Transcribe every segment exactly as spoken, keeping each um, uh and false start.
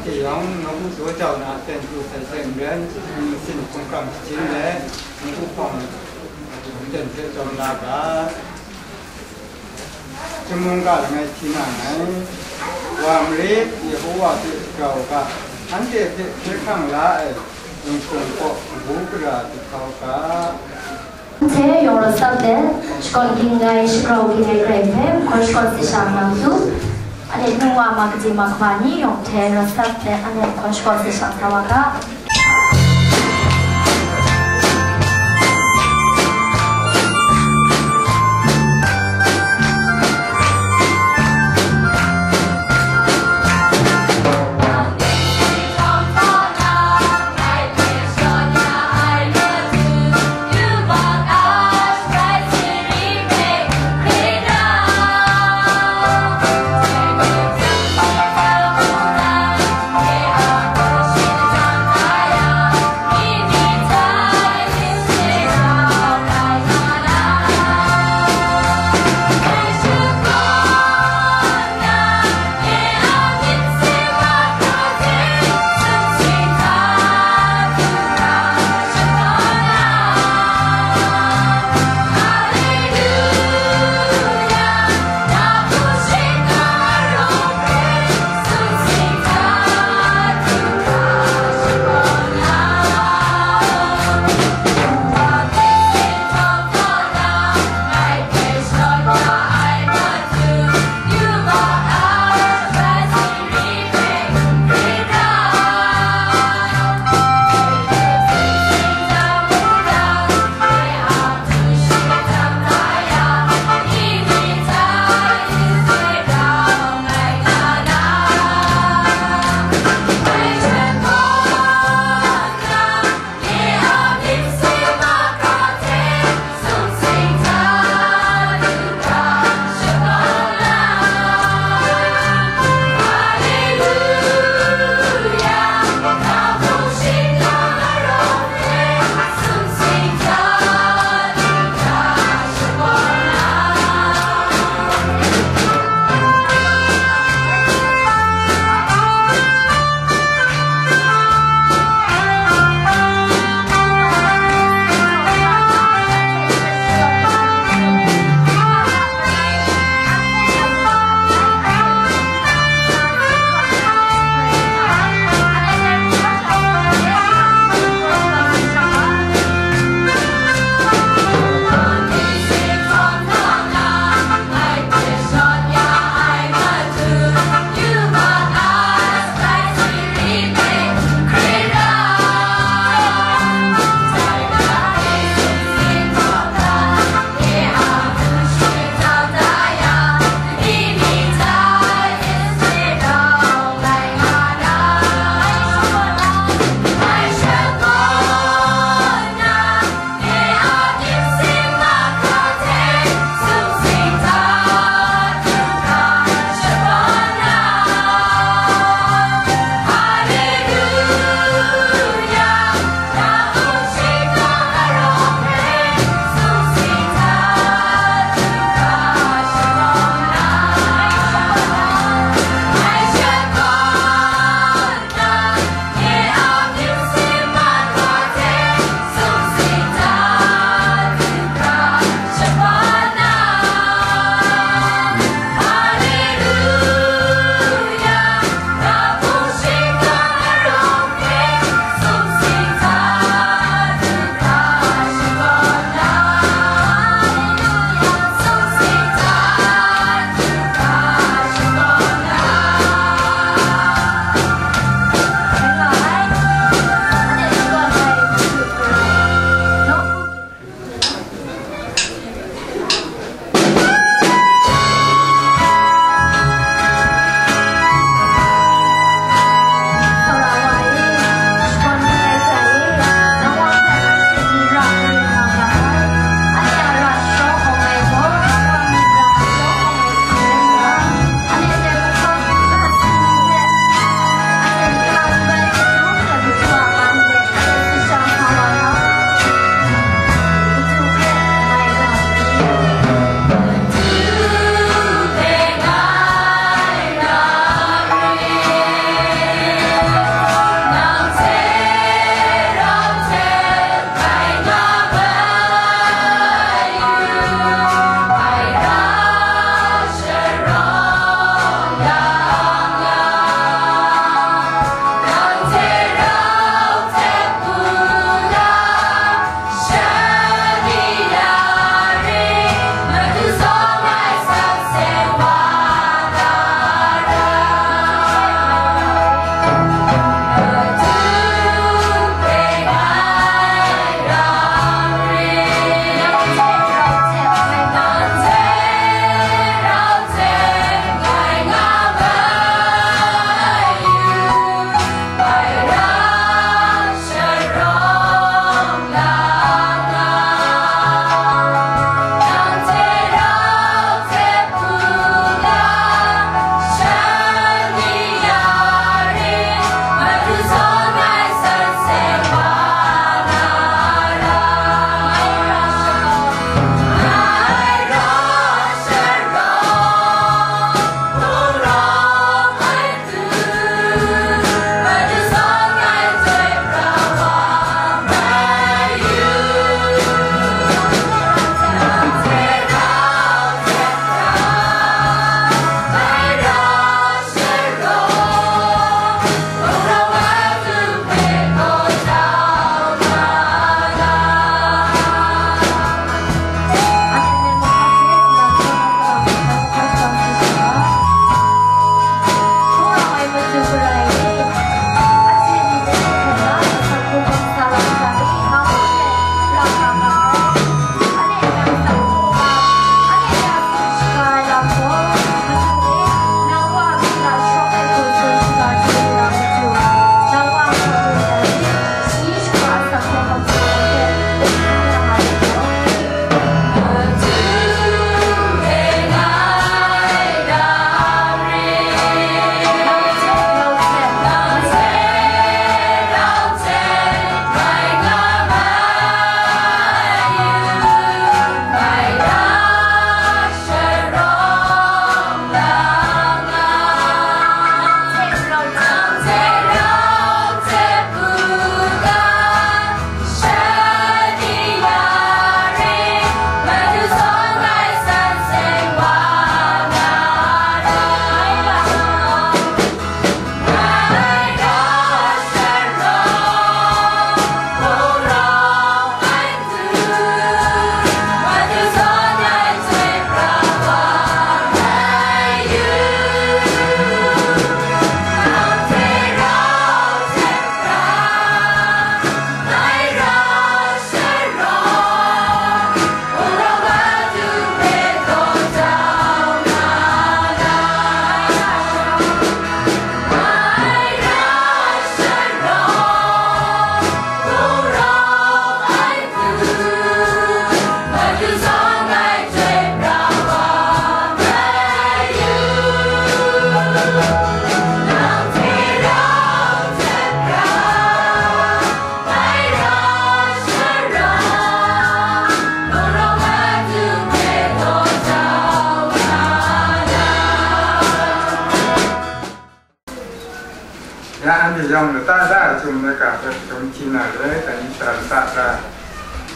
Yawng nawku daw jau na ten pru sai hte n ren, nsin hkungkam shajin let, nawku hpawng ten hte tawn la ga. Chyum mungga langai hti na ngai. Wa marit, Yehowa hpe grau ga, anhte hpe hkye hkrang la ai, Yawng Hpung kaw kabu gara jahtau ga. Hte yawng rawt sap let, shakawn ging ai, shagrau ging ai Karai hpe hkawn shakawn sat sha nga matu. Anhte nu wa ma kaji ma hkaba ni yawng hte rawt sap let, anhte hkawn shakawn sat sha sa wa ga. Ya anhte yawng lata da ai chyum laika hpe dum hti na re, dai ni hta lata da ai.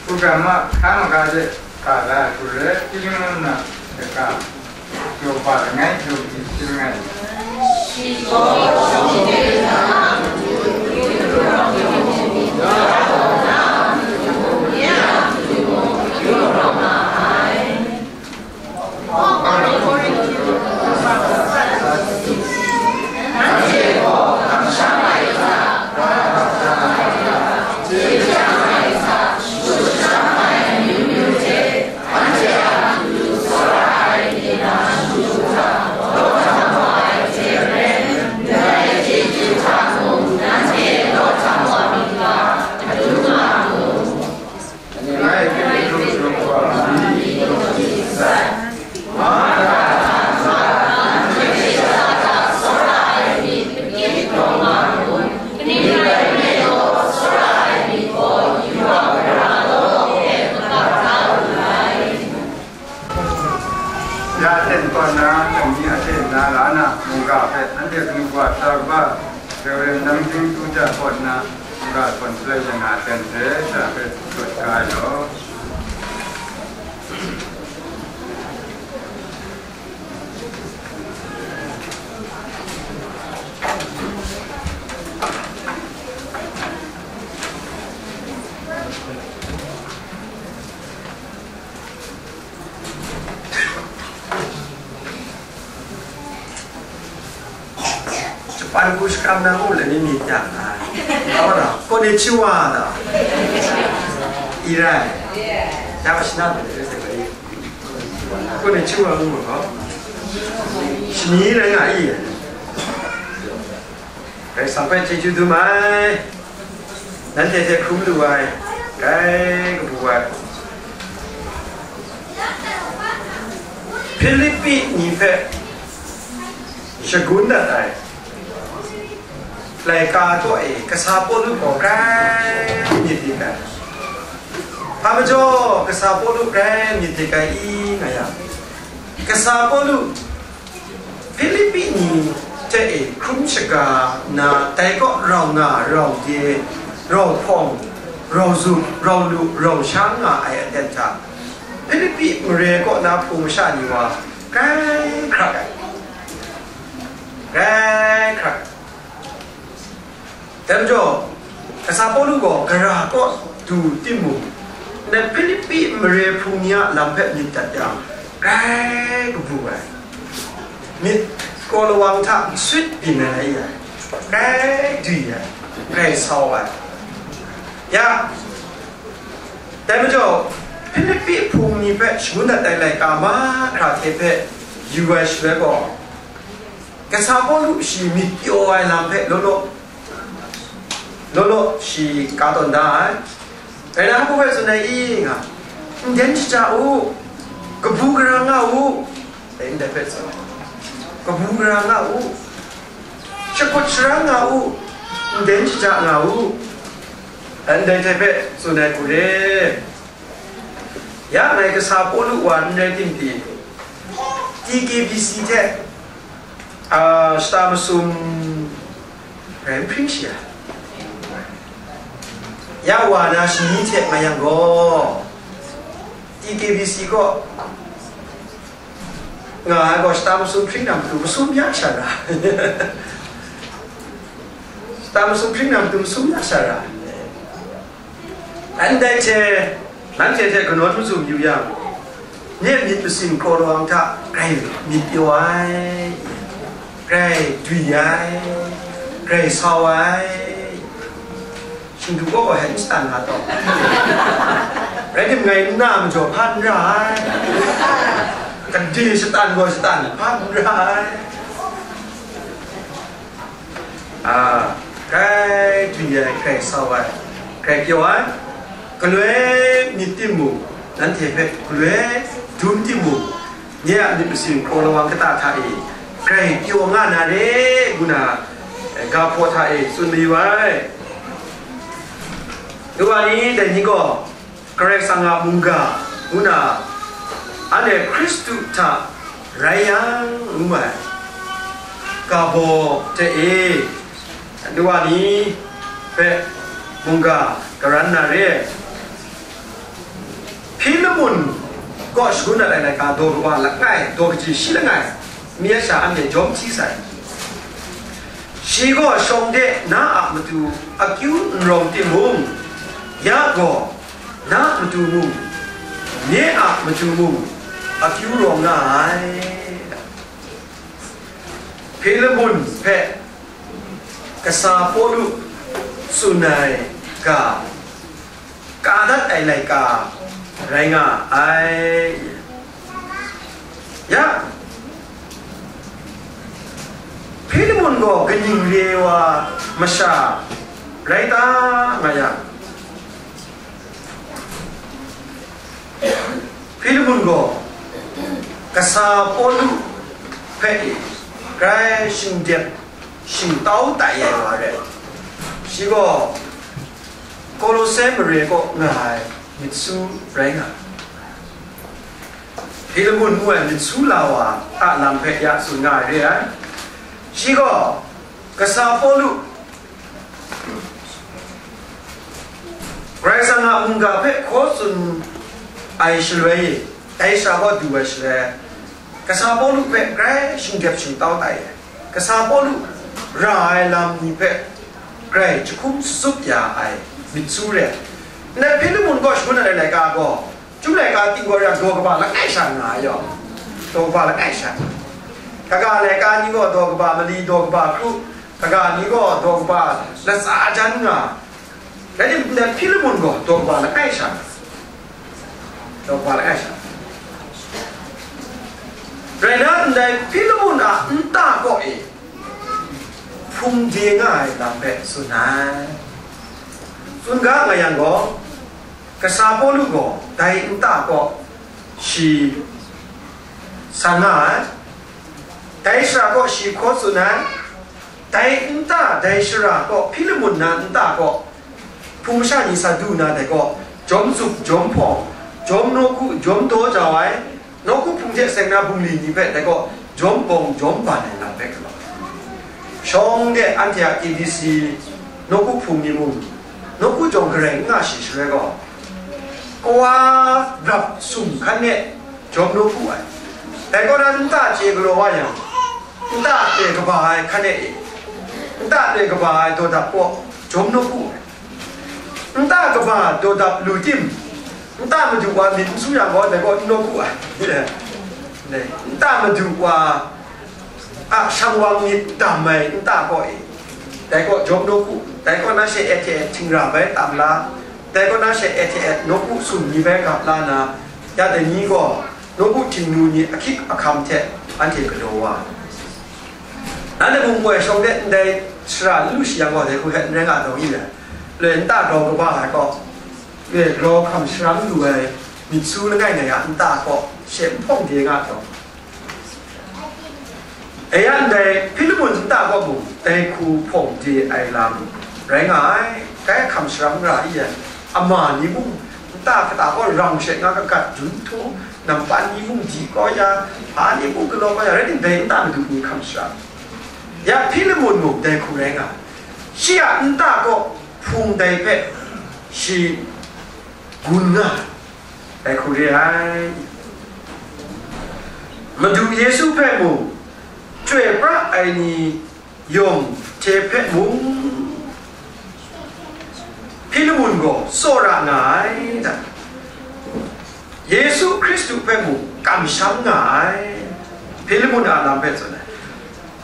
Hkugam a hkra maga de ka da ai hku re, Pilimon na laika yawba langai yawng hti hpyi langai. Ya ten kaw na, dai ni a hte na la na, mungga hpe anhte kanu wa sa kaba, Reverend Namjing Tu Ja kaw na, mungga hpawn shaloi ya na ten hte sha hpe tut kau ai law. Japan hku shakram na mu le ni myit ya na. Aw da, konnichiwa da. Irai. Ya ba shina de se ba ni. Konnichiwa mu ko. Shini rai nga i. Karai Kasang hpe chyeju dum ai, nanhte hte hkrum lu ai, grai kabu ai. Hpilipi ni hpe shagun dat ai laika htaw e kasa Pawlu gaw grai myit dik ai. Hpa majaw kasa Pawlu grai myit dik ai i nga yang, kasa Pawlu Hpilipi ni hte e hkrum shaga na, dai kaw rau nga, rau ye, rau hpawng, rau zup, rau lu, rau shang nga ai aten hta, Hpilipi mare kaw na hpung masha ni wa grai hkrak ai, grai hkrak ai. Dai majaw, kasa Pawlu gaw gara kaw du timung, ndai Hpilipi mare hpung ni a lam hpe myit dat yang, grai kabu ai, myit kraw lawang hta sut byin ai, grai dwi ai, grai sau ai. Ya, dai majaw, Hpilipi hpung ni hpe shangun dat ai laika mahkra hte hpe yu ai shaloi gaw, kasa Pawlu shi myit pyaw ai lam hpe law law, law law shi ka tawn da ai. Dai na hku hpe tsun ai i nga, nden shaja u, kabu gara nga u, dai ndai hpe tsun ai. Kabu gara nga u, shakut sharang nga u, nden shaja nga u, ndai hte hpe tsun ai hku re. Ya ngai kasa Pawlu wa n rai timung, T K B C hte, a, shata masum rai n hpring shi ai. Ya wa na shani hte nga yang gaw, T K B C kaw nga ai gaw, shata masum hpring na matu masum ya sha ra. Shata masum hpring na matu masum ya sha ra. Ndai hte, nanhte hte kanawn mazum yu yang, nye myit masin kraw lawang hta grai myit pyaw ai, grai dwi ai, grai sau ai, shingdu kaw gaw hten shatan nga taw, rai tim, ngai nna majaw hpa n ra ai, gade shatan gaw shatan hpa n ra ai. A, grai dwi ai, grai sau ai, grai pyaw ai, galoi myit timung, nanhte hpe galoi dum timung, nye a myit masin kraw lawang kata hta e grai pyaw nga na re, ngu na, eh, ga hpaw hta e tsun mayu ai. Ngu ai ni, dai ni gaw, Karai Kasang a mungga ngu na, anhte Hkristu hta rai yang ngu ai, ga baw hte e, Nuwa ni hpe mungga karan na re. Hpilamun kaw shangun ai laika daw kaba langai, daw kaji shi langai, mi a sha anhte jawm hti sai. Shi gaw shawng de na a matu akyu n rawng timung, ya gaw na matu mung, nye a matu mung akyu rawng nga ai. Hpilamun hpe kasa Pawlu tsun ai ga, ka dat ai laika rai nga ai. Ya, Hpilamun gaw kaning re ai wa masha rai ta nga yang, Hpilamun gaw kasa Pawlu hpe grai shingdep shingtau tai ai wa rai. Shi gaw Kolose mare kaw nga ai myit su rai nga ai. Hpilamun ngu ai myit su la wa a lam hpe ya tsun nga ai re ai. Shi gaw kasa Pawlu Karai Kasang a mungga hpe hkaw tsun ai shaloi, dai sha gaw du ai shaloi, kasa Pawlu hpe grai shingdep shingtau tai ai. Kasa Pawlu ra ai lam ni hpe grai jahkum sutsup ya ai myit su re ai. Ndai Hpilamun gaw shangun ai laika gaw, Chyum laika ting gaw yang daw kaba langai sha nga ai yaw. Daw kaba langai sha. Kaga laika ni gaw daw kaba mali, daw kaba hkru, kaga ni gaw daw kaba latsa jan nga. Rai timung, Hpilamun gaw daw kaba langai sha. Daw kaba langai sha. Rai nna, ndai Hpilamun a nta kaw e hpung de nga ai lam hpe tsun ai. Tsun ga nga yang gaw, Kasa Pawlu gaw dai nta kaw shi san nga ai, dai shara kaw shi hkaw tsun ai, dai nta, dai shara kaw, Hpilamun na nta kaw, hpung masha ni sa du na dai kaw, jawm zup, jawm hpawng, jawm nawku, jawm daw jau ai, nawku hpung hte seng na bungli ni hpe dai kaw, jawm bawng, jawm ban ai lam hpe galaw. Shawng de anhte a K B C nawku hpung ni mung, nawku jawng garai n nga shi shaloi gaw, kawa rap sum hkan e jawm nawku ai. Dai kaw na nta chye galaw wa yang, nta e kaba ai hkan e, nta e kaba ai dawdap kaw jawm nawku ai. Nta kaba dawdap lu tim, nta madu wa myit n su yang gaw, dai kaw n nawku ai. Nta madu wa a shang wang myit dam ai nta kaw e, dai kaw jawm nawku, dai kaw na she et hte et htingra bai tam la, dai kaw na she et hte et nawku sum ni bai gap la na, ya dai ni gaw nawku htingnu ni ahkyik ahkam hte anhte galaw wa ai. Nanhte mung goi shawng de ndai shara n lu shi yang gaw, dai hku hkyen n rai nga taw i? Loi nta grau kaba ai kaw, loi grau hkam sharam lu ai myit su langai ngai a nta kaw she n hpawng de nga taw. E ya ndai Hpilamun nta kaw mung dai hku hpawng de ai lam rai nga ai. Dai hkam sharam ra i ai, ama ni mung nta kata kaw rang she nga kagat dun htu, nampan ni mung di kau ya, hpa ni mung galaw kau ya, rai timung, dai nta madu ni hkam sharam. Ya Hpilamun mung dai hku rai nga ai. Shi a nta kaw hpung dai hpe shi gun nga ai, dai hku re ai. Madu Yesu hpe mung, chyoi pra ai ni yawng hte hpe mung, Hpilamun gaw tsawra nga ai, Yesu Hkristu hpe mung kamsham nga ai, Hpilamun a lam hpe tsun ai.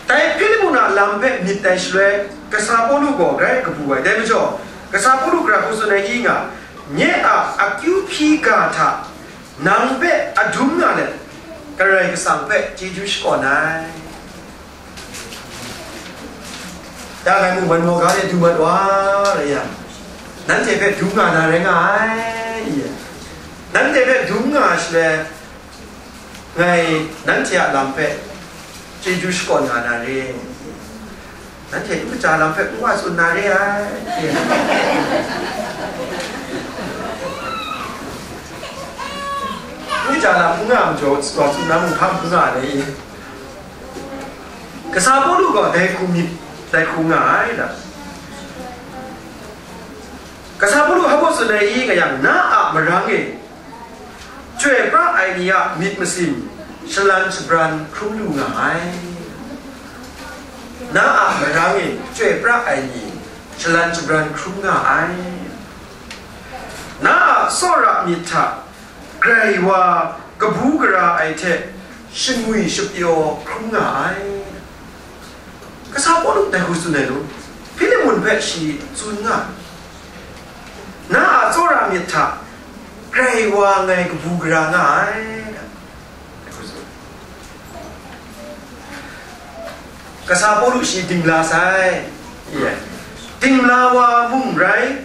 Dai Hpilamun a lam hpe myit tai shaloi, kasa Pawlu gaw grai kabu ai. Dai majaw, kasa Pawlu gara hku tsun ai i nga, nye a akyu hpyi ga hta nang hpe adum nga let, Karai Kasang hpe chyeju shakawn ai. Ya ngai mung, wan maw ga de du mat wa, rai yang, nanhte hpe dum nga na rai nga ai. Nanhte hpe dum nga ai shaloi, ngai nanhte a lam hpe chyeju shakawn nga na re. Nanhte n kaja lam hpe n wa tsun na re ai. N kaja lam n nga majaw, wa tsun na mung hpa n nga ai. Kasa Pawlu gaw dai hku myit, dai hku nga ai lam. Kasa Pawlu hpa baw tsun ai i nga yang, na a marang e, chyoi pra ai ni a myit masin shalan shabran hkrum lu nga ai. Na a marang e, chyoi pra ai ni shalan shabran hkrum nga ai. Na a tsawra myit hta grai wa kabu gara ai hte shingwi shapyaw hkrum nga ai. Kasa Pawlu dai hku tsun ai lu, Hpilemun hpe shi tsun nga, na a tsawra myit hta grai wa ngai kabu gara nga ai. Kasa Pawlu shi dingla sai. Ye. Dingla wa mung rai,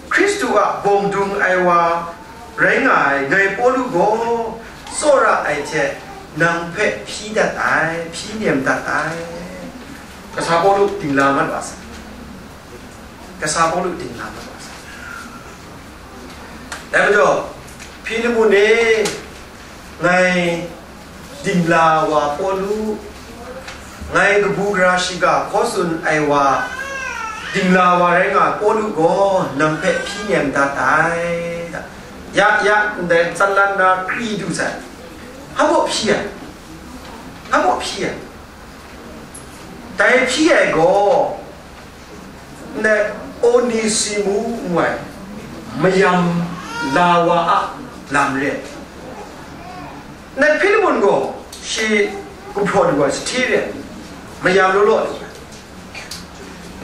Hkristu a bawng dung ai wa rai nga ai ngai Pawlu gaw, tsawra ai hte nang hpe hpyi dat ai, hpyi nem dat ai. Kasa Pawlu dingla mat wa sai. Kasa Pawlu dingla mat wa sai. Dai majaw, Hpilemun e, ngai dingla wa Pawlu, ngai kabu gara shiga hkaw tsun ai wa, dingla wa rai nga ai Pawlu gaw nang hpe hpyi nem dat ai. Ya, ya, ndai tsanlan na kri du sai. Hpa baw hpyi ai? Hpa baw hpyi ai? Dai hpyi ai gaw, ndai Onesimu ngu ai mayam la wa a lam re ai. Ndai Hpilemun gaw shi gumhpraw lu ai sahte re ai, mayam law law lu ai.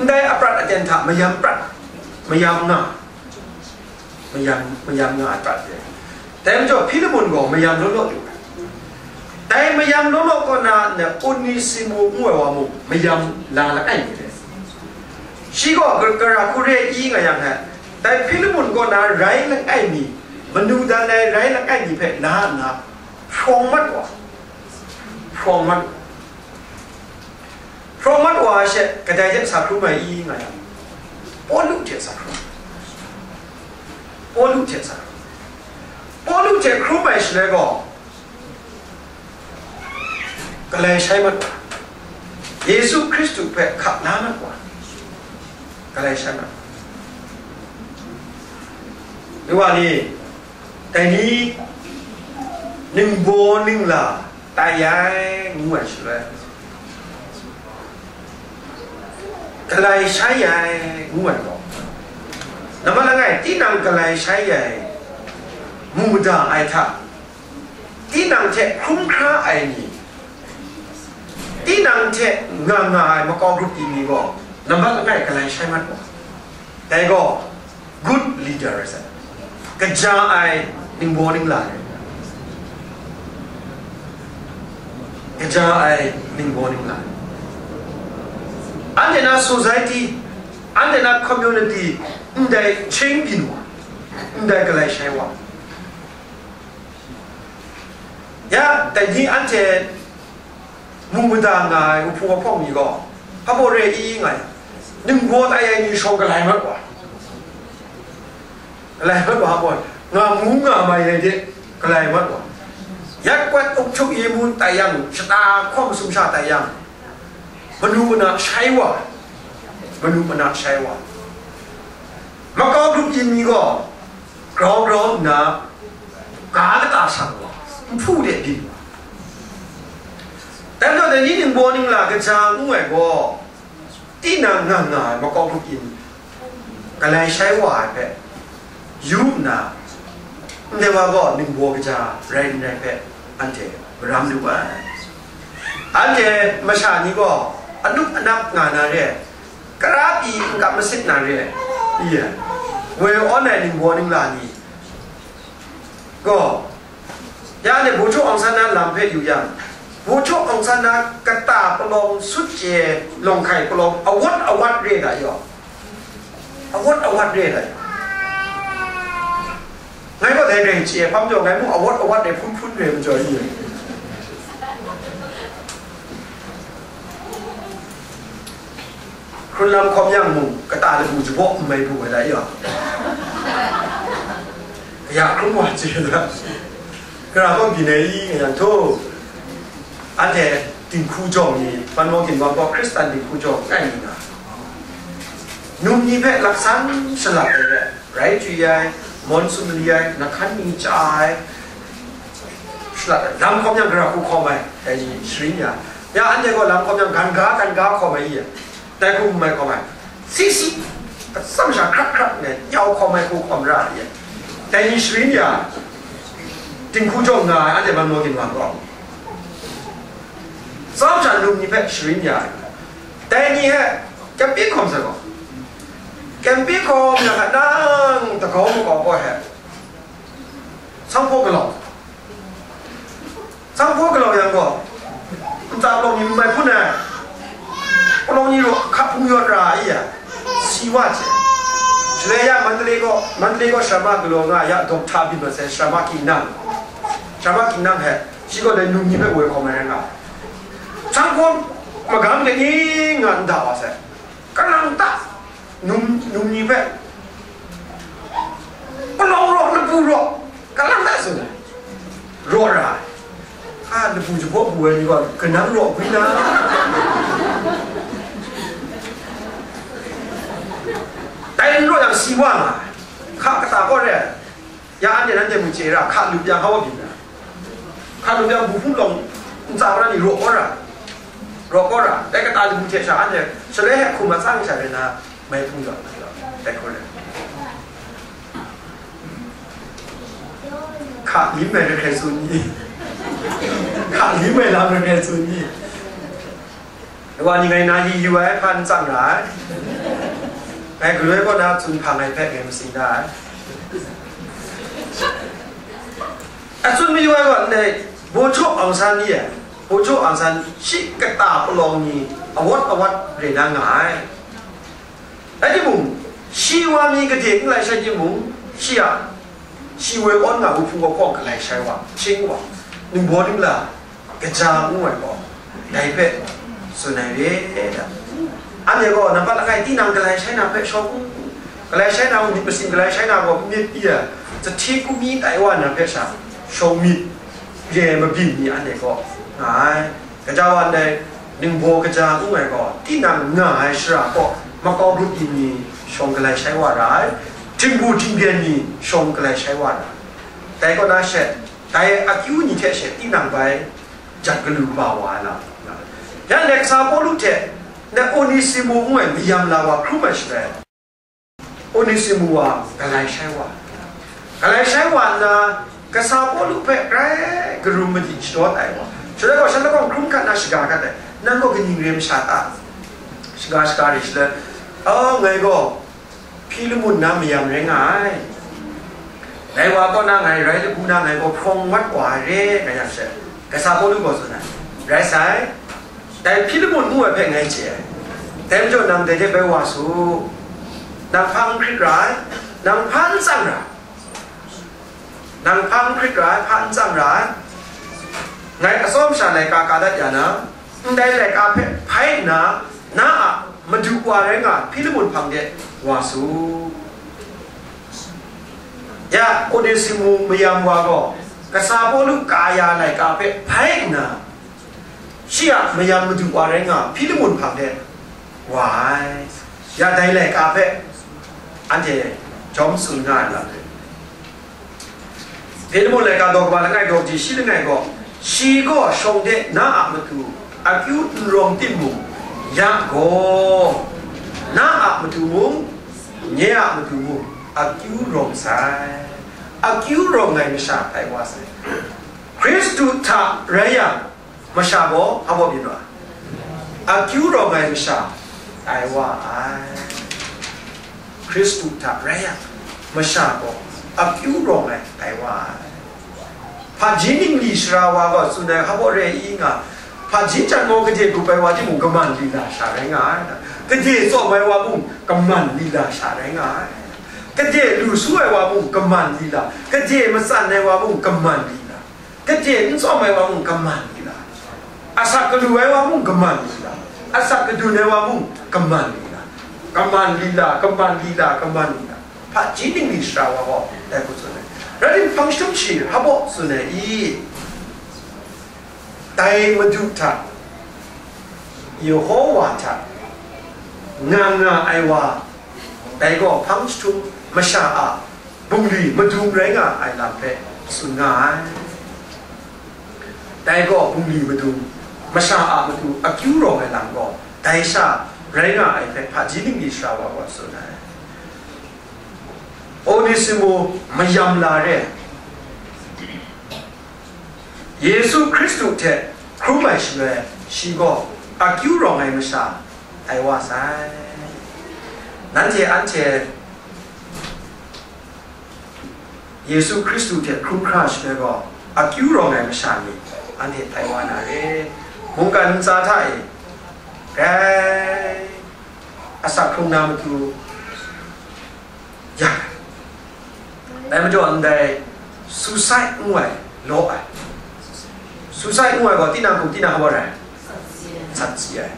Ndai aprat aten hta mayam prat, mayam nga, mayam, mayam nga ai prat re ai. Dai majaw Hpilemun gaw mayam law law lu ai. Dai mayam law law kaw na, na Onesimu ngu ai wa mung mayam la langai mi re. Shi gaw ka-, gara hku re i nga yang hte, dai Hpilemun kaw na rai langai mi, manu dan ai rai langai mi hpe la nna hprawng mat wa, hprawng mat wa. Hprawng mat wa ai she, kadai hte sa hkrum ai i nga yang, Pawlu hte sa hkrum ai. Pawlu hte sa hkrum ai. Pawlu hte hkrum ai shaloi gaw, galai shai mat wa, Yesu Hkristu hpe hkap la mat wa, galai shai mat wa. Ni wa ni, dai ni ningbaw ningla tai ai ngu ai shaloi, galai shai ai ngu ai gaw, nambat langai, tinang galai shai ai, mu mada ai hta, tinang hte hkrum hkra ai ni, tinang hte nga nga ai makau grup ni gaw, nambat langai galai shai mat wa. Dai gaw, good leader rai sai. Kaja ai ningbaw ningla rai. Kaja ai ningbaw ningla rai. Anhte na society, anhte na community, ndai chyen byin wa, ndai galai shai wa. Ya, dai ni anhte mu mada nga ai, uhpu ahpawng ni gaw, hpa baw re i nga ai, ningbaw tai ai ni shawng galai mat wa. Galai mat wa hpa baw, nga mu nga mai ai de, galai mat wa. Yak kwat uk htuk yi mu tai yang, shata hkawm sumsha tai yang, manu mana shai wa, manu mana shai wa. Makau grup yin mi gaw, grau grau nna, ga kata shang wa, nhpu de byin wa. Dai majaw, dai ni ningbaw ningla kaja ngu ai gaw, tinang nga nga ai makau grup yin, galai shai wa ai hpe yu nna, ndai wa gaw ningbaw kaja rai n rai hpe anhte maram lu ai. Anhte masha ni gaw anup anap nga na re ai, kara pyi n kap masit na re ai, i ai, woi awn ai ningbaw ningla ni gaw, ya ni, Bawhchuk Aung San na lam hpe yu yang, Bawhchuk Aung San na kata palawng sut chye lawng hkai palawng awat awat re ai ta yaw, awat awat re ai ta yaw. Ngai gaw dai rai chye hpang jaw, ngai mung awat awat re hpun hpun re majaw i. Hkrun lam hkawm yang mung, kata lagu jabawk n mai pru ai ta yaw. Kaya hkrum wa chye la. Kara gaw byin ai i nga yang htaw, anhte dinghku jawng ni, Panmaw ginwang gaw Hkristan dinghku jawng n rai ni nga, num ni hpe laksan shalat ai re. Rai chyu ai, mawn sumali ai, nahkan mi chya ai, shaladan lam hkawm yang gara hku hkawm ai, dai ni sharin ya. Ya, anhte gaw lam hkawm yang ganga, ganga hkawm ai i ya. Dai hku n mai hkawm ai. Si si, atsam sha hkrak hkrak ngai, nyau hkawm ai hku hkawm ra ai i ya. Dai ni sharin ya, dinghku jawng nga ai, anhte Manmaw ginwang gaw. Atsam sha num ni hpe sharin ya ai. Dai ni hpe, kyampi hkawm sai gaw. Kyampi hkawm yang a nang dagau makau gaw he. Sanghpaw galau. Sanghpaw galau yang gaw, nta palawng ni n mai hpun ai. Palawng ni raw hka hpung yawt ra ai ya. Si wa hte. Shaloi ya Mandalay gaw, Mandalay gaw Sharma galaw nga ya, dawk hta byin mat sai, Sharma Kingdom. Sharma Kingdom he, shi gaw dai num ni hpe woi hkawm ai rai nga ai. Sanghpaw magam de ni nga n da wa sai. Kalang ta, num, num ni hpe, palawng raw, lapu raw, kalang ta tsun ai. Raw ra ai. A, lapu jahpaw bu ai ni gaw, kanang raw gwi na. Dai n raw yang si wa nga ai. Hka kata kaw re ai. Ya anhte nanhte mung chye ra, hka lup yang hpa wa byin ra. Hka lup yang bu hpung lawng ntsa pra ni raw kau ra. Raw kau ra. Dai kata lamu hte sha anhte shaloi he hkum atsang sha rai na, mai hpung jaw na jaw. Dai hkrum ai. Hka lim ai hkrai hkrai tsun ni? Hka lim ai lam hkrai hkrai tsun ni? Wa ni ngai na yu yu ai hpa n tsang ra ai. Ngai galoi kaw na tsun hpang ai hpe ngai masin da ai. A tsun mayu ai gaw ndai, Bawhchyaw Aung San ni ai, Bawhchyaw Aung San shi kata palawng ni awat awat re na nga ai. Rai timung, shi wa mi gade n lai shai timung, shi a, shi woi awn nga u hpung wa hkawng galai shai wa, hkying wa, ningbaw ningla, kaja ngu ai gaw, dai hpe tsun ai re ai. Anhte gaw nampat langai tinang galai shai na hpe shawng u, galai shai na u myit masin galai shai na gaw myit pyi ai, zahti hku mi tai wa na hpe sha, shawng myit re ai mabyin ni anhte gaw nga ai. Gaja wa ndai, ningbaw kaja ngu ai gaw, tinang nga ai shara kaw makau grup yin ni shawng galai shai wa ra ai, htingbu htingbyen ni shawng galai shai wa ra ai. Dai kaw na she, dai akyu ni hte she tinang bai jat galu ba wa ai lam. Ya ndai kasa Pawlu hte, ndai Onesimu ngu ai mayam la wa hkrum ai shaloi, Onesimu wa galai shai wa, galai shai wa nna, kasa Pawlu hpe grai karum madi shadaw tai wa, shaloi gaw shan lahkawng hkrum hkat na shaga hkat ai, nang gaw kaning re masha ta? Shaga shaga re shaloi, oh, ngai gaw Hpilamun na mayam rai nga ai. Dai wa kaw na ngai rai lagu na ngai gaw hprawng wat wa ai re, nga yang she, kasa Pawlu gaw tsun ai, rai sai, dai Hpilamun ngu ai hpe ngai chye ai. Dai majaw nang dai hte bai wa su. Nang hpa n hkrit ra ai, nang hpa n tsang ra ai. Nang hpa n hkrit ra ai, hpa n tsang ra ai. Ngai atsawm sha laika ka dat ya na, ndai laika hpe hpai nna, na a madu wa rai nga ai Hpilamun hpang de wa su. Ya, Onesimu mayam wa gaw, kasa Pawlu ka ya laika hpe hpai nna, shi a mayam madu wa rai nga Hpilamun hpang de wa ai. Ya dai laika hpe anhte jawm tsun nga ai lam hte, Hpilamun laika daw kaba langai daw kaji shi langai gaw, shi gaw shawng de na a matu akyu n rawng timung, ya gaw, na a matu mung, nye a matu mung, akyu rawng sai, akyu rawng ai masha tai wa sai. Hkristu hta rai yang, masha gaw hpa baw byin wa ai? Akyu rawng ai masha tai wa ai. Hkristu hta rai yang, masha gaw akyu rawng ai tai wa ai. Hpaji ningli sara wa gaw tsun ai hpa baw re i nga, hpaji jan gaw gade grup ai wa timung kaman lila sha rai nga ai. Gade tsawm ai wa mung kaman lila sha rai nga ai. Gade lu su ai wa mung kaman lila, gade matsan ai wa mung kaman lila, gade n tsawm ai wa mung kaman lila, asak galu ai wa mung kaman lila, asak gadun ai wa mung kaman lila, kaman lila, kaman lila, kaman lila. Hpaji ningli sara wa gaw dai hku tsun ai. Rai timung, hpang jahtum shi hpa baw tsun ai i? Dai Madu hta, Yehowa hta nga nga ai wa, dai gaw hpang jahtum masha a bungli madung rai nga ai lam hpe tsun nga ai. Dai gaw bungli madung, masha a matu akyu rawng ai lam gaw, dai sha rai nga ai hpe hpaji ningli sara wa gaw tsun ai. Onesimo mayam la re. Yesu Hkristu hte hkrum ai shaloi, shi gaw akyu rawng ai masha tai wa sai. Nanhte anhte Yesu Hkristu hte hkrum hkra shaloi gaw, akyu rawng ai masha ni anhte tai wa na re. Mungkan ntsa hta e, grai asak hkrung na matu, ya, dai majaw ndai suicide ngu ai law ai. Suicide ngu ai gaw, tinang hkum tinang hpa rai? Sat si ai.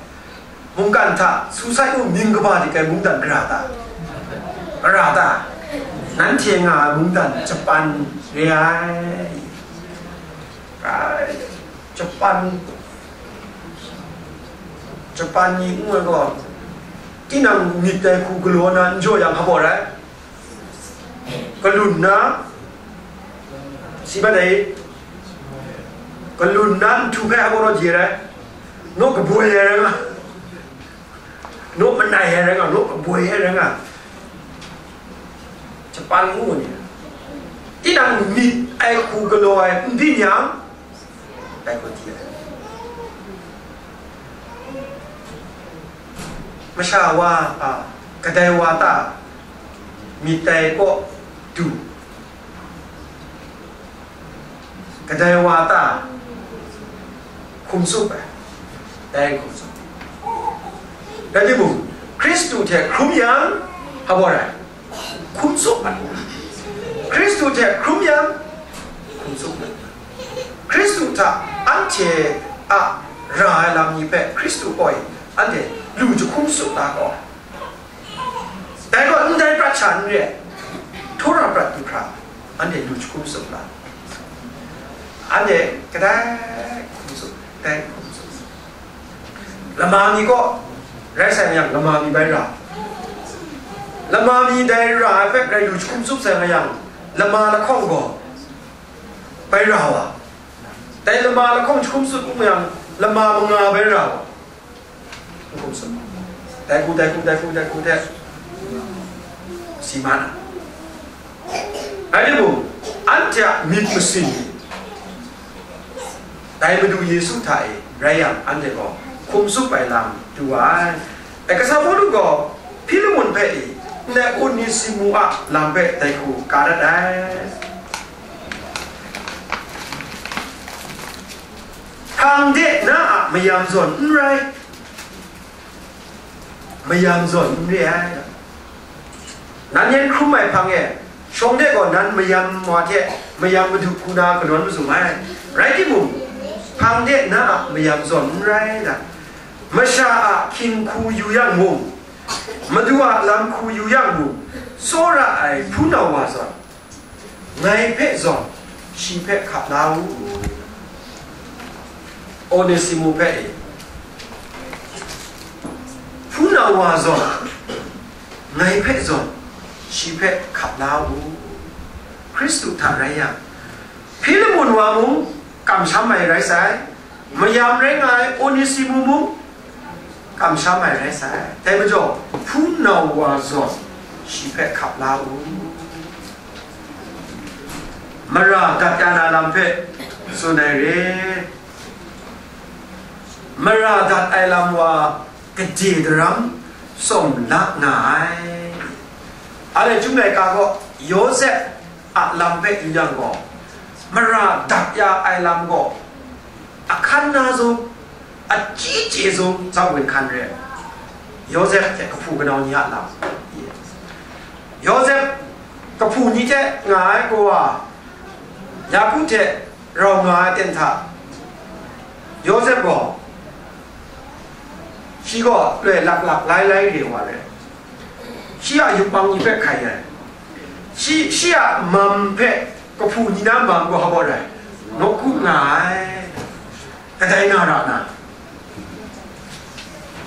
Mungkan hta suicide ngu mying kaba di kai mungdan gara ta? Gara ta? Nanhte nga ai mungdan Japan re ai. Ai, Japan, Japan ni ngu ai gaw, tinang myit dai hku galaw na n jaw yang hpa rai? Kalun na, si mat ai, kalun na nhtu hpe hpa rawt je rai, naw kaboi ai rai nga, naw manai ai rai nga, naw kaboi ai rai nga, Japan ngu ni, tinang myit ai hku galaw ai n byin yang, dai hku di ai. Masha wa, a, kadai wa ta myit dai kaw du, kadai wa ta hkum tsup ai, dai hkum tsup. Rai timung, Hkristu hte hkrum yang, hpa rai? Hkum tsup ai. Hkristu hte hkrum yang, hkum tsup ai. Hkristu hta anhte a ra ai lam ni hpe Hkristu gaw anhte lu jahkum tsup la gaw, dai gaw ndai prat sha n re ai, Tora prat du hkra, anhte lu jahkum tsup la, anhte kadai hkum tsup, kadai hkum tsup. Lama mi gaw rai sai yang, lama mi bai ra. Lama mi dai ra ai hpe rai lu jahkum tsup sai yang, lama lahkawng gaw bai ra wa. Dai lama lahkawng jahkum tsup yang, lama manga bai ra wa. Jahkum tsup. Dai hku, dai hku, dai hku, dai hku hte si ma na. Rai timung, anhte a myit masin ni, dai Madu Yesu hta e rai yang, anhte gaw hkum tsup ai lam du wa ai. E, kasa Pawlu gaw Hpilemun hpe e, ndai Onesimu a lam hpe dai hku ka dat ai. Hpang de na a mayam zawn n rai, mayam zawn n re ai. Nan yan hkrum ai hpang e, shawng de gaw nan mayam wa hte mayam madu hku na kanawn mazum ai. Rai timung, hpang de na a mayam zawn n rai ai. Masha a hkying hku yu yang mung, madu a lam hku yu yang mung, tsawra ai hpunau wa zawn, ngai hpe zawn shi hpe hkap la u. Onesimu hpe e, hpunau wa zawn, ngai hpe zawn shi hpe hkap la u. Hkristu hta rai yang, Hpilemun wa mung kamsham ai rai sai, mayam rai nga ai Onesimu mung kamsham ai rai sai. Dai majaw, hpunau wa zawn shi hpe hkap la u. Mara dat ya na lam hpe tsun ai re. Mara dat ai lam wa gade daram tsawm la nga ai. Anhte Chyum laika gaw Yawsep a lam hpe yu yang gaw, mara dat ya ai lam gaw, ahkan na zawn, achyi chye zawn, Yawsep hte kahpu kanau ni a lam. Yawsep kahpu ni hte nga ai kawa, Yaku hte rau nga ai ten hta, Yawsep gaw, shi gaw loi laklak lai lai re wa ai. Shi a yupang ni hpe hkai ai. Shi, shi a mam hpe kahpu ni na mam gaw hpa rai? Nawku nga ai. Kadai na ra na?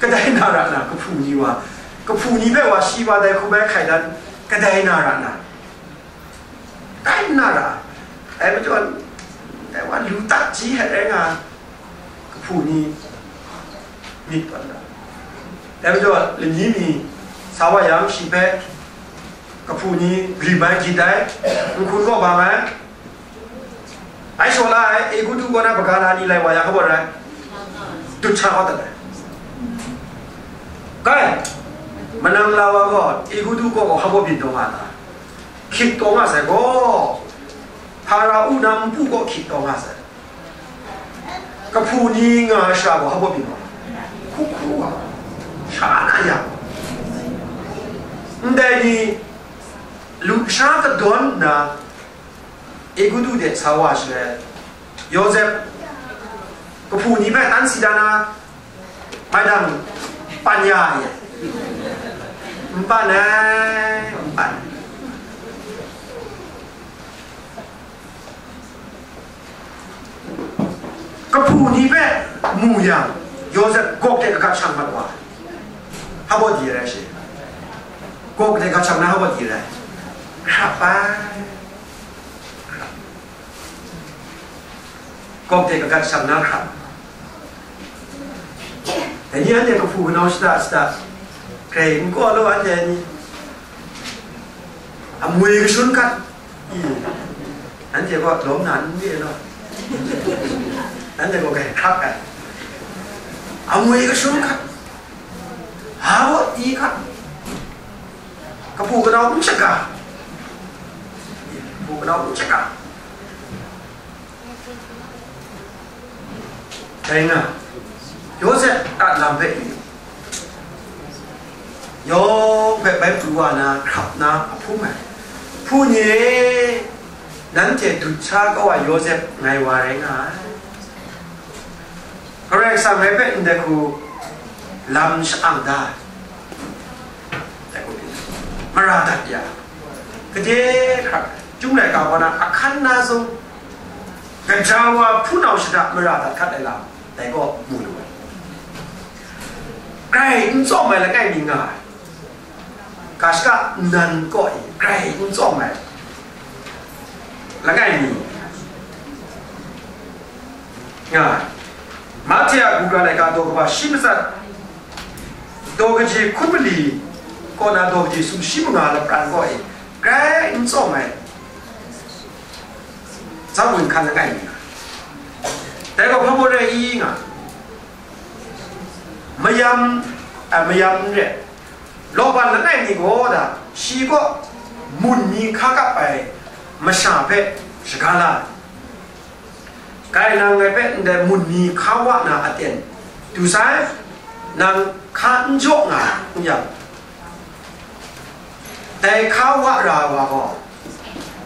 Kadai na ra na, kahpu ni wa, kahpu ni hpe wa shi wa dai hku bai hkai dan, Kadai na ra na, kadai na ra, ai majaw, ai wa lu tak ji hte rai nga, kahpu ni myit tawn da. Ai majaw, lani mi sa wa yang, shi hpe kahpu ni gri bai, gyit ai, nhkun kaw bang ai, ai shaw la ai, Egutu kaw na hpaga la ni lai wa ya hkabawt rai, dut sha kau dat ai. Kai, manang la wa gaw, Egutu kaw gaw hkabawt byin taw nga ta? Hkyit taw nga sai gaw, Hpara-u na npu kaw hkyit taw nga sai. Kahpu ni nga ai shara gaw hkabawt byin taw, hku hku wa, sha na ya. Ndai ni, lusha kadawn nna, Egutu de sa wa shaloi, Yawsep kahpu ni hpe tan si da na, mai dang pan ya ai. N pan ai, n pan. Kahpu ni hpe mu yang, Yawsep gawk de kagat shang mat wa ai. Hkabawt di rai shi. Gawk de kagat shang na hkabawt di rai. Hkrap ai. Gawk de kagat shang na hkrap. Dai ni anhte kahpu kanau shada shada, grai n kaw law, anhte ni amwi kashun hkat, i, anhte gaw lawm na n re law, anhte gaw grai hkrak ai. Amwi kashun hkat, ha gaw i hkat, kahpu kanau n shaga, kahpu kanau n shaga. Dai nga, Yawsep a lam hpe i, yawng hpe bai pru wa na, hkrap na a hpung ai. Hpu ni e, nanhte dut sha kau ai Yawsep ngai wa rai nga ai. Karai Kasang ngai hpe ndai hku lam sha-ang da ai. Dai hku pyi, mara dat ya, gade hkrak, Chyum laika kaw na ahkan na sung, gaja wa hpunau shada mara dat hkat ai lam, dai kaw mu lu ai. Grai n tsawm ai langai mi nga ai. Ga shaka nnan kaw e grai n tsawm ai langai mi nga ai. Mahte a Kabu Gara laika daw kaba shi matsat, daw kaji hkun mali kaw na daw kaji sumshi manga lapran kaw e grai n tsawm ai, Zawn hkan langai mi nga. Dai gaw hpa baw rai i nga? Mayam, a, mayam n re. Laban langai mi gaw da, shi kaw mun mi hka kap ai masha hpe shaga la ai. Kai nang ngai hpe ndai mun mi hka wa na aten du sai, nang hka n jaw nga n yang, dai hka wa ra ai wa gaw,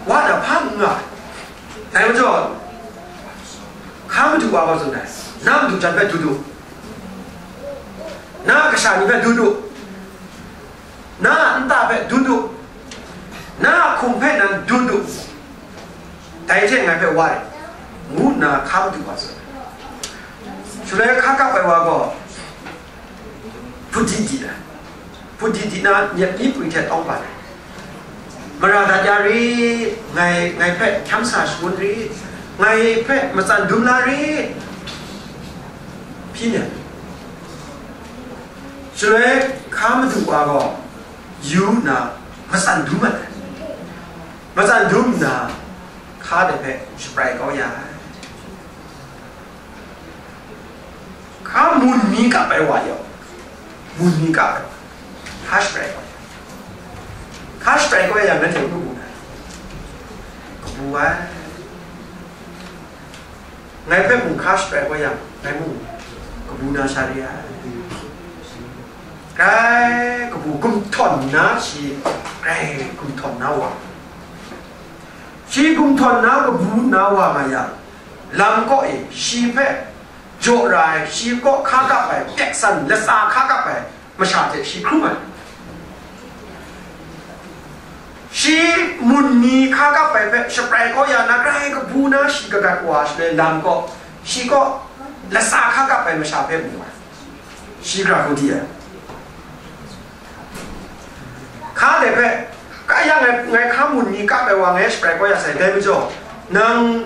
wa na hpa n nga ai. Dai majaw, hka madu wa gaw tsun ai, na madu jan hpe dut u, na kasha ni hpe dut u, na a nta hpe dut u, na a hkum hpe nan dut u, dai hte ngai hpe wa rit, ngu nna hka madu wa tsun ai. Shaloi hka kap ai wa gaw, hput di di ai. Hput di di na, nyep mi pwi hte tawng ban ai. Mara dat ya rit, ngai, ngai hpe hkyam sa shangun rit, ngai hpe matsan dum la rit, hpyi myit. Shaloi hka madu wa gaw yu nna matsan dum mat ai. Matsan dum nna, hka de hpe shaprai kau ya ai. Hka mun mi kap ai wa yawng, mun mi kap ai wa, hka shaprai kau ya. Hka shaprai kau ya yang, nanhte n kabu na? Kabu ai. Ngai hpe mung hka shaprai kau yang, ngai mung kabu na sha re ai. Grai kabu gumhtawn na shi, grai gumhtawn na wa. Shi gumhtawn na kabu na wa nga yang, lam kaw e shi hpe jaw ra ai, shi kaw hka kap ai, pyek san latsa hka kap ai masha hte shi hkrum ai. Shi mun mi hka kap ai hpe shaprai kau ya na, grai kabu na shi kagat wa shaloi, lam kaw, shi kaw latsa hka kap ai masha hpe mu ai. Shi gara kau di ai. Hka de hpe, hka ngai hka mun mi kap ai wa ngai shaprai kau ya sai, dai majaw, nang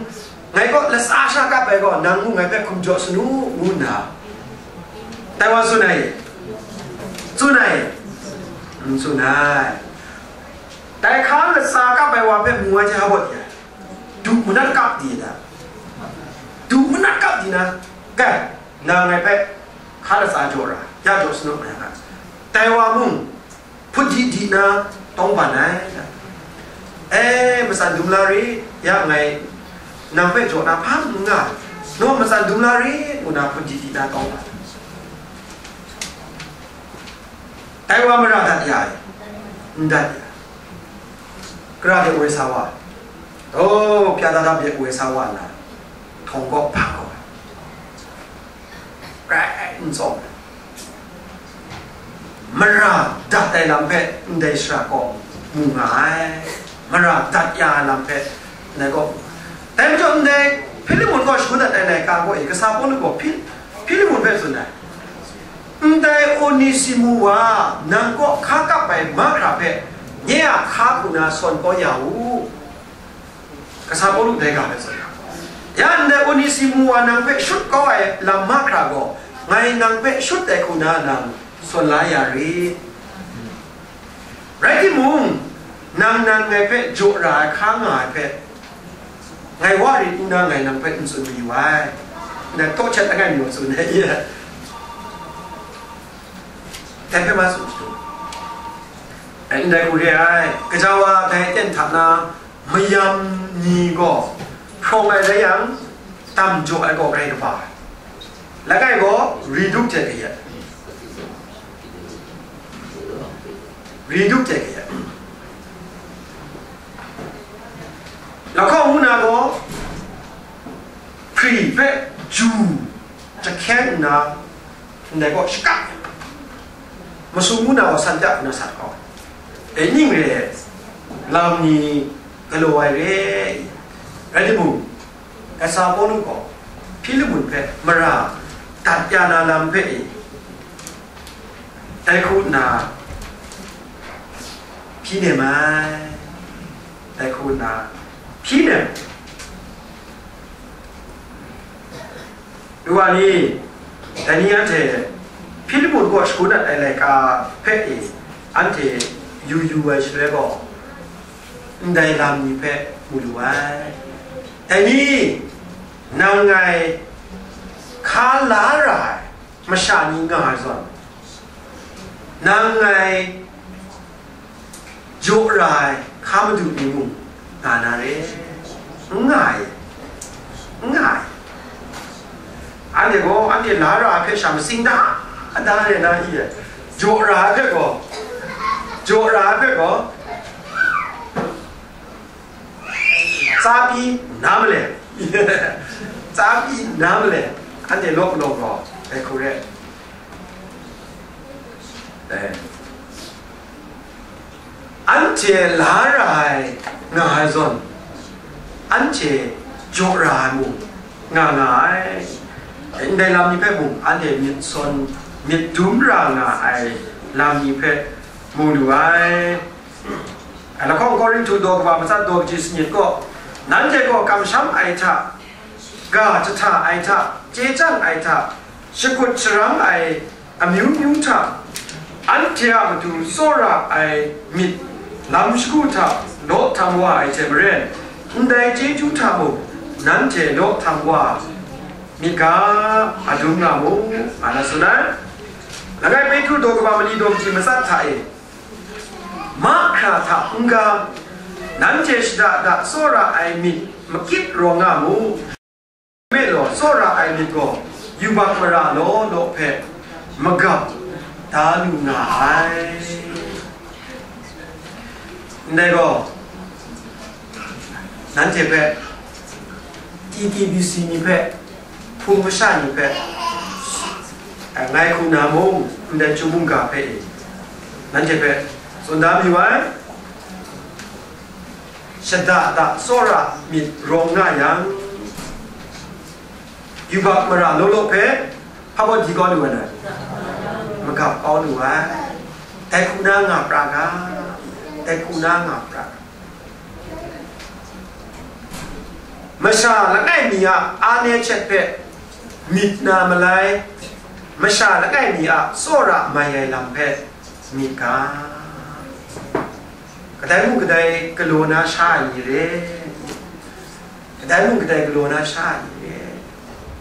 ngai kaw latsa sha kap ai gaw, nang mung ngai hpe hkum jaw sanu, ngu nna, tai wa tsun ai, tsun ai, n tsun ai. Dai hka latsa kap ai wa hpe mu ai hte, hpa baw di ai, du manat kap di na, du manat kap di na, kai, nang ngai hpe hka latsa jaw ra, ya jaw sanu, ngai hka. Dai wa mung, hput di di na tawng ban ai. E, matsan dum la rit, ya ngai nang hpe jaw na hpa n nga, naw matsan dum la rit, ngu na hput di di na tawng ban ai. Dai wa mara dat ya ai, n dat ya. Kara de woi sa wa, oh, pya da da bye woi sa wa na, htawng kaw hpa kaw ai. Rai n tsawm ai. Mara dat ai lam hpe ndai shara kaw mu nga ai, mara dat ya ai lam hpe ndai kaw mu nga ai. Dai majaw ndai Hpilimon kaw shangun dat ai laika gaw e, kasa Pawlu gaw Hpi-, Hpilimon hpe tsun ai, ndai Onesimu wa nang kaw hka kap ai mahkra hpe nye a hka hku na sawn kau ya u. Kasa Pawlu dai ga hpe tsun ai. Ya ndai Onesimu wa nang hpe shut kau ai lam mahkra gaw, ngai nang hpe shut ai hku na nang sawn la ya rit. Rai timung, nang nan ngai hpe jaw ra ai hka nga ai hpe, ngai wa rit nna ngai nang hpe n tsun mayu ai. Nang taw htet langai mi wa tsun ai, dai hpe ma tsun shadu. Ai, ndai hku re ai, gaja wa dai aten hta na mayam ni gaw hprawng ai rai yang, dam jaw ai gaw grai kaba ai. Langai gaw ri dup hte kayat, ri dup hte kayat. Lahkawng ngu na gaw hpri hpe ju jahkyeng nna, ndai gaw shakap, masum ngu na gaw san tak nna sat kau. Dai ning re, lam ni galaw ai re, rai timung, kasa Pawlu gaw Hpilimon hpe mara dat ya na lam hpe e, dai hku nna hpyi nem ai, dai hku nna hpyi nem ai. Yu wa ni, dai ni anhte Hpilimon kaw shangun dat ai laika hpe e, anhte yu yu ai shaloi gaw, ndai lam ni hpe mu lu ai. Dai ni, nang ngai hka la ra ai masha ni nga ai zawn, nang ngai jaw ra ai hka madu ni mung nga na re, n nga ai, n nga ai. Anhte gaw, anhte la ra ai hpe sha matsing da, da re na i ai. Jaw ra ai hpe gaw, jaw ra ai hpe gaw, tsa pyi na male, tsa pyi na male, anhte law law gaw, dai hku re. Eh. Anhte la ra ai nga ai zawn, anhte jaw ra ai mung nga nga ai. Ndai lam ni hpe mung anhte myit sawn, myit dum ra nga ai lam ni hpe mu lu ai. Lahkawng Korinhtu daw kaba matsat daw kaji sanit gaw, nanhte gaw kamsham ai hta, ga jahta ai hta, chye chyang ai hta, shakut sharang ai amyu myu hta, anhte a matu tsawra ai myit lam shagu hta law htam wa ai hte maren, ndai chyeju hta mung nanhte law htam wa myit ga, adum nga mu, nga na tsun ai. Langai Petru daw kaba mali daw kaji matsat hta e, mahkra hta n-ga, nanhte shada da tsawra ai myit makyit rawng nga mu. Me law, tsawra ai myit gaw yubak mara law law hpe magap da lu nga ai. Ndai gaw, nanhte hpe, T T B C ni hpe, hpung masha ni hpe, eh, ngai hku na mung, ndai chyum mungga hpe e, nanhte hpe tsun da mayu ai. Shada da tsawra myit rawng nga yang, yubak mara law law hpe hpa baw di kau lu ai, magap kau lu ai. Dai hku na nga pra ga, dai hku na nga pra ga. Masha langai mi a an e htet hpe myit na malai, masha langai mi a tsawra mai ai lam hpe myit ga. Kadai mung kadai galaw na sha ai ni re, kadai mung kadai galaw na sha ai ni re.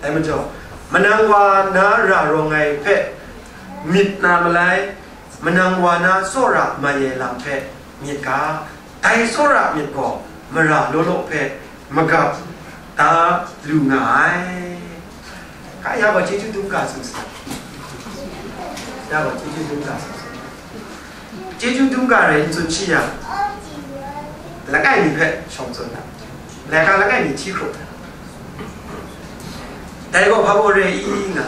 Dai majaw, manang wa na ra rawng ai hpe myit na malai, manang wa na tsawra mai ai lam hpe myit ga. Dai tsawra myit gaw mara law law hpe magap da lu nga ai. Ka ya gaw chyeju dum ga tsun sa. Ya gaw chyeju dum ga tsun sa. Chyeju dum ga rai n tsun shi yang, langai mi hpe shawng tsun na, laika langai mi hti hkrup na. Dai gaw hpa baw re i nga,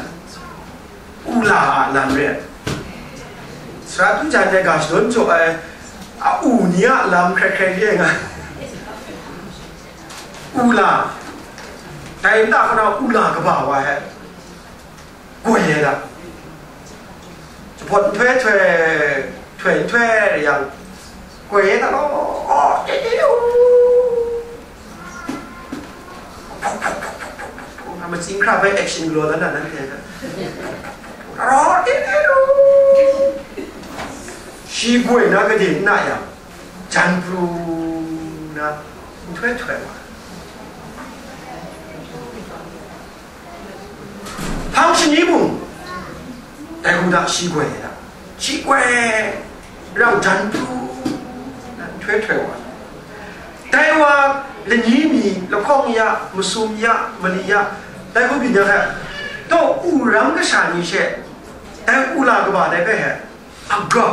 u la a lam re ai. Sara du jan dai ga shadawn jaw ai, a u ni a lam hkrai hkrai re ai nga. U la, dai nta hkawna u la kaba wa ai. Goi ai da. Jahpawt nhtoi htoi, htoi nhtoi re yang, goi ai da law. Oh, e, e, u. Matsing hkra bai action galaw dan na nanhte hta. Raw, e, e, u. Shi goi na gade n na yang, jan pru na nhtoi htoi wa. Hpang shani mung, dai hku da shi goi ai da. Shi goi rau jan pru, nhtoi htoi wa. Dai wa lani mi, lahkawng ya, masum ya, mali ya, dai hku byin yang hte, taw, u ram kasha ni she, dai u la kaba dai hpe he, aga,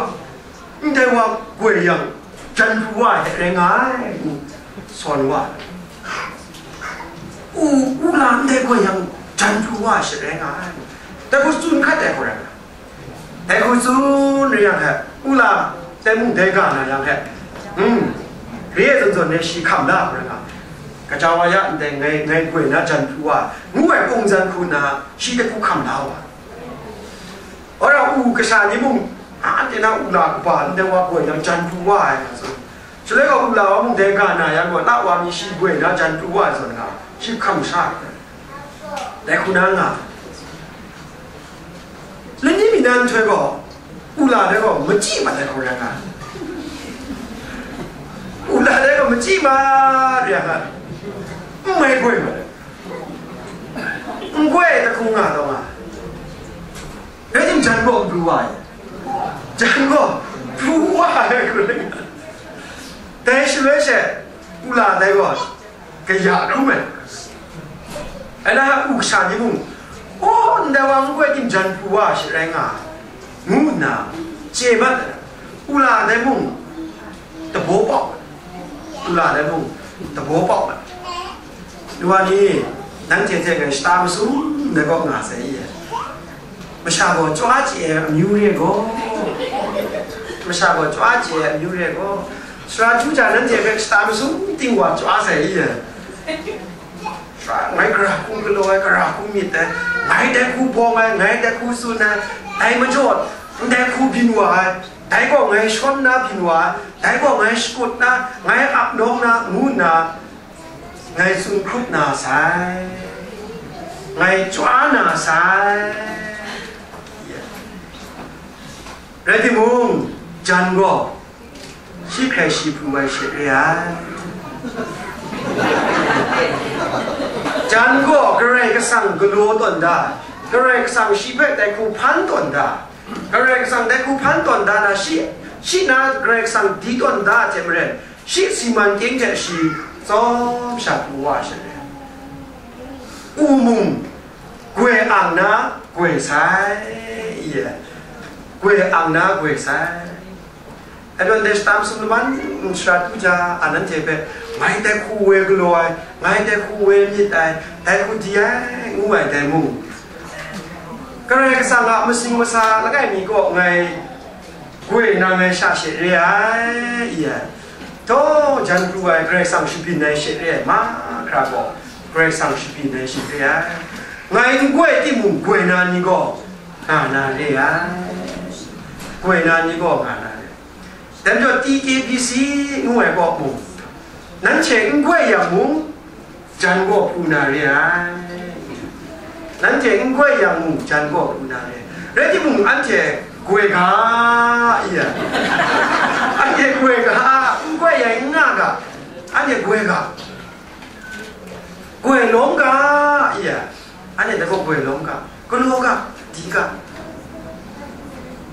ndai wa goi yang, jan pru wa ai hte rai nga ai, ngu sawn wa ai. U, u la ndai goi yang, jan pru wa ai hte rai nga ai, ngu. Dai hku tsun hkat ai hku rai nga ai. Dai hku tsun re yang hte, u la dai mung dai ga na yang hte, hmm, re ai zawn zawn de shi hkam la ai hku rai nga ai. Gaja wa ya ndai ngai, ngai goi na jan pru wa ai, ngu ai pungzan hku nna, shi dai hku hkam la wa ai. Wora u kasha ni mung, anhte na u la kaba ndai wa goi na jan pru wa ai nga tsun. Shaloi gaw u la wa mung dai ga na yang gaw, la wa mi shi goi na jan pru wa ai zawn nga, shi hkam sha ai. Dai hku na nga. Lanyi mi na nhtoi gaw, u la dai gaw machyi mat ai hku rai nga. U la dai gaw machyi mat rai nga. N mai goi mat ai. N goi ai dai hku nga taw nga. Rai tim, jan gaw pru wa ai. Jan gaw pru wa ai. Dai shaloi she, u la dai gaw kaya hkrum ai. Ai na u kasha ni mung, "O, ndai wa n goi tim jan pru wa ai she rai nga ai," ngu nna chye mat ai. U la dai mung, dabaw pau, u la dai mung, dabaw pau ai. Ni wa ni, nanhte hte ngai shata masum ngai kaw nga sai i ai. Masha gaw chyaw chye ai amyu re gaw, masha gaw chyaw chye ai amyu re gaw, sara htu ja nanhte hpe shata masum ting wa chyaw sai i ai. Sara ngai gara hku galaw ai, gara hku myit ai, ngai dai hku bawng ai, ngai dai hku tsun ai, dai majaw ndai hku byin wa ai, dai gaw ngai shawn na byin wa ai, dai gaw ngai shakut na, ngai ap nawng na, ngu nna, ngai tsun hkrup na sai, ngai chyaw na sai. Rai timung, jan gaw shi hkrai shi pru ai she re ai. Jan gaw Karai Kasang galaw tawn da, Karai Kasang shi hpe dai hku hpan tawn da, Karai Kasang dai hku hpan tawn da na, shi, shi na Karai Kasang di tawn da hte maren, shi siman ting hte shi tsawm sha pru wa ai she re ai. U mung goi ang na goi sai, i ai. Goi ang na goi sai. Advantage tam sum laman, n shara tu ja, a nanhte hpe, ngai dai hku woi galaw ai, ngai dai hku woi myit ai, dai hku di ai, ngu ai dai mung, Karai Kasang a masing masa langai mi kaw ngai goi na ngai sha she re ai, i ai. Taw, jan pru ai, Karai Kasang shabyin ai she re ai, mahkra gaw Karai Kasang shabyin ai she re ai. Ngai n goi timung, goi na ni gaw nga na re ai. Goi na ni gaw nga na re ai. Dai majaw T K B C ngu ai kaw mung, nanhte n goi yang mung, jan gaw pru na re ai. Nanhte n goi yang mung, jan gaw pru na re ai. Rai timung, anhte goi ga, i ya. Anhte goi ga, n goi yang n nga ga, anhte goi ga. Goi lawm ga, i ya. Anhte dai gaw goi lawm ga, galaw ga, di ga.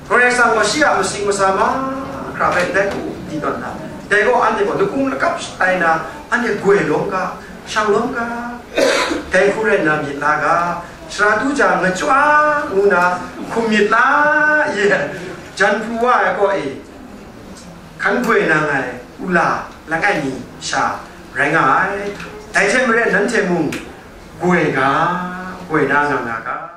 Karai Kasang gaw shi a masing masa mahkra hpe ndai hku di tawn da. Dai gaw anhte gaw lakung lakap shatai na, anhte goi lawm ga, shang lawm ga, dai hku rai nna myit la ga, sara du jang ngachyua ngu na hkum myit la, i, jan pru wa ai kaw e, hkan goi na ngai, ula langai mi sha rai nga ai. Dai hte maren nanhte mung goi ga, goi na nga nga ga.